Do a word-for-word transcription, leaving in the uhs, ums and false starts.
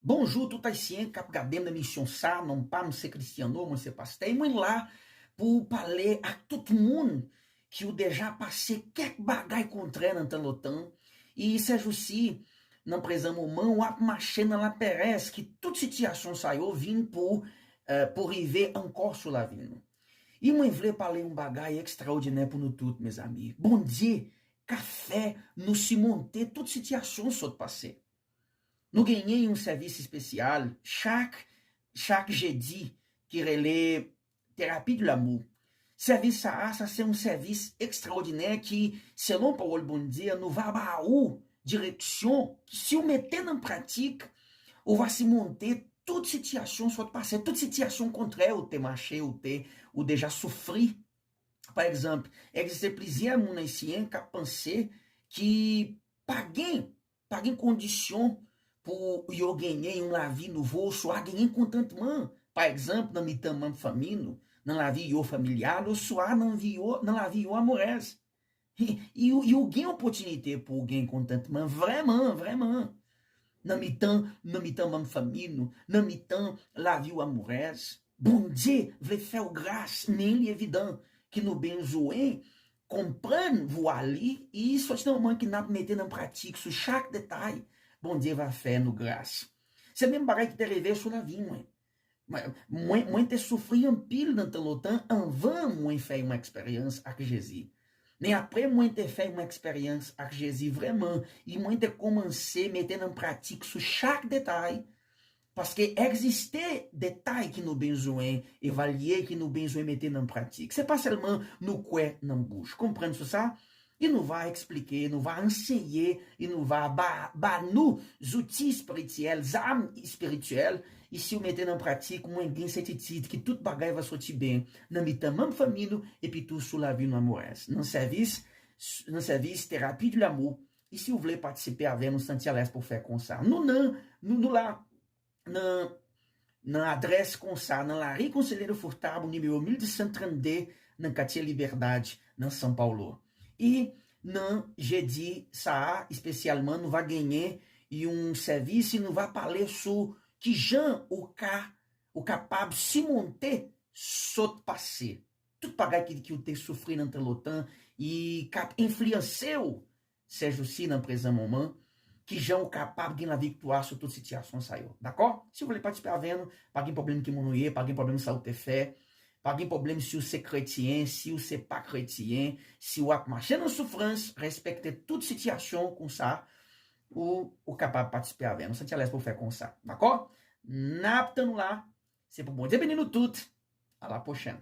Bonjou tout Ayisyen k ap gade m nan emisyon sa. Non pa m se Cristiano, mwen se pastè. E mwen la pou pale ak tout moun ki ou deja pase kèk bagay kontrè nan tan lontan. E sèjousi, nan prezan moman, w ap mache nan laperèz ki tout sitiyasyon sa yo vin pou, eh, pou rive ankò sou lavi nou. E mwen vle pale yon bagay ekstraòdinè pou nou tout, mezanmi. Bondye ka fè nou simonte tout sitiyasyon sot pase. Nou genyen yon sèvis espesyal chak, chak jedi ki rele Terapi de Lanmou. Sèvis sa a, sa se yon sèvis ekstraòdinè ki, selon pawòl Bondye, nou va ba ou direksyon. Si w mete nan pratik, ou va simonte tout sitiyasyon sot pase, tout sitiyasyon kontrè ou te mache, ou te, ou deja soufri. Pa egzanp, egziste plizyè moun ayisyen k ap panse ki pa gen, pa gen kondisyon pou yo genyen yon lavi nouvo, oswa genyen kontantman, pa egzanp, nan mitan manm fanmi nou, nan lavi yo familyal, oswa nan vi yo, nan lavi yo amorèz. E, e, e ou gen opòtinite pou w gen kontantman vrèman, vrèman. Nan mitan, nan mitan manm fanmi nou, nan mitan lavi w amorèz. Bondye vle fè w gras, men li evidan ke nou bezwen konprann vwa li, e soti nan moman ke n ap mete nan pratik sou chak detay, Bondye va fè nou gras. Se menm bagay ki te rive sou lavi mwen. Mwen, mwen, mwen te soufri anpil nan tan lontan anvan mwen fè yon eksperyans ak Jezi. Men apre mwen te fè yon eksperyans ak Jezi vrèman, e mwen te kòmanse mete nan pratik sou chak detay, paske egziste detay ki nou bezwen evalye, ki nou bezwen mete nan pratik. Se pa sèlman nou kwè nan bouch. Konprann sou sa? E nou va eksplike, nou va anseye, e nou va ba, ba nou zouti espirityèl, zam espirityèl, e si w mete nan pratik, mwen gen sètitid ke tout bagay va soti byen nan mitan manm fanmi nou, epi tou sou lavi nou amorèz. Nan sèvis, nan sèvis Terapi de Lanmou, e si w vle patisipe avè nou, santi alèz pou fè konsa. Nou nan, nou, nou la, nan, nan adrès konsa, nan lari Conselheiro Furtado, nimewo mil dusenk trannde, nan katye Liberdade, nan São Paulo. E nan jedi sa a, espesyalman, nou va genyen yon sèvis e nou va pale sou kijan ou ka, ou kapab simonte sot pase. Tout bagay ki, ki ou te soufri nan tan lontan, e k ap enfliyanse w sèjousi nan prezan moman, kijan ou kapab gen laviktwa sou tout sitiyasyon sa yo. Dakò? Si w vle patisipe avè nou, pa gen pwoblèm ki moun ou ye, pa gen pwoblèm sa ou te fè, pa gen pwoblèm si w se kretyen, si w se pa kretyen, si w ap mache nan soufrans, respekte tout sitiyasyon konsa, ou, ou kapab patisipe avè nou. Santi alèz pou w fè konsa. Dakò? N ap tann ou la. Se pou Bondye beni nou tout. A la pwochèn.